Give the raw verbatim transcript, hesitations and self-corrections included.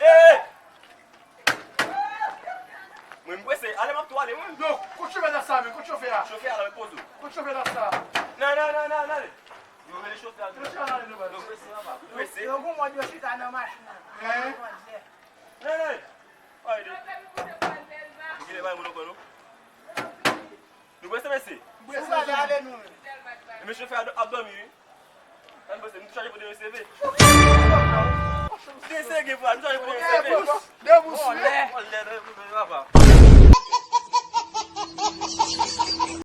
Hey! Mwen, m prese. Ale, m ap tou ale, mwen. Non, kot chofè la sa, men, kot chofè a? Chofè a la, mwen poze w. Kot chofè la sa? Nan, nan, nan, nan, nan. Yo rele chofè a. Kot chofè a la, nou, non, prese, papa. Prese. Yo gon mòd yo chita nan machin nan. Hein? Nan, nan. Ay, de. Gile bay moun ankò, non. Nou prese, mesye. Ou prese, ale nou. Mesye fè ap dòmi, wi. Ann prese, nou chaje pou de seve. De seve, nou chaje pou de seve. De bous, wi. Vòlè, vòlè, papa.